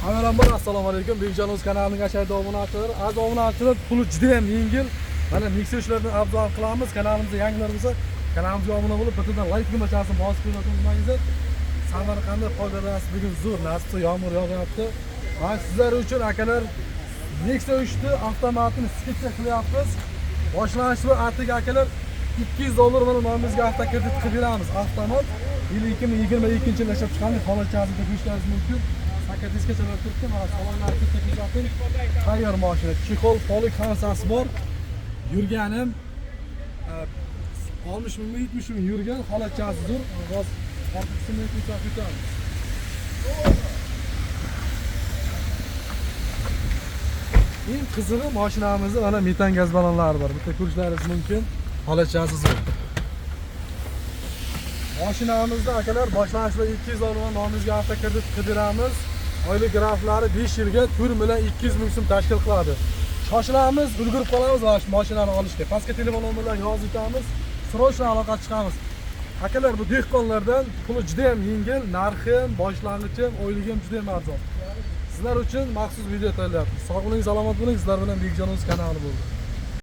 Avvalambor assalomu alaykum. Bekjon o'z kanalining ashaddiy obunachilari. Aziz obunachilar, puli juda ham yengil. Mana Nexia 3larni abzal qilamiz. Kanalimizda yangilar bo'lsa, kanalimizga obuna bo'lib, bittadan like tugmachasini bosib qo'yishni unutmangizlar. Samarqandda foydalanasiz. Bugun zo'r nasibsa yomg'ir yog'yapti. Mana sizlar uchun akalar Nexia 3ni avtomatini скидка qilyapmiz. Boshlanishi va atigi akalar $200 bilan nomimizga avtokredit qilib beramiz. Avtomat yili 2022 yilda ishlab chiqarilgan, holatchasini ko'rishingiz mumkin. Sakkiz turibdi, mana salonlar bitta kuzating. Tayyor mashina, чехол, полик hammasi bor. Yurganim 60 ming, 70 ming yurgan, holatchasi zo'r. Hozir orqa qismini ko'rsatib o'tamiz. Eng qizig'i mashinamizda mana metan gaz ballonlari bor. Bitta ko'rishlaringiz mumkin. Holatchasi zo'r. Mashinamizda akalar boshlanishda $200 nomimizga avtokredit qilib beramiz. Oylik graflari 5 yilga 4 million 200 ming so'm tashkil qiladi. Shoshilamiz, ulgurib qolamiz mana shu mashinani olishga. Pastga telefon nomerlarini yozib o'tamiz. Срочно aloqa chiqamiz. Akalar, bu dehqonlardan puli juda ham yengil, narxi ham, boshlang'ichi ham, oyligi ham juda ham arzon. Sizlar uchun maxsus video tayyorlayapmiz. Sog' bo'ling, salomat bo'ling. Sizlar bilan Bekjon o'z kanali bo'ldi.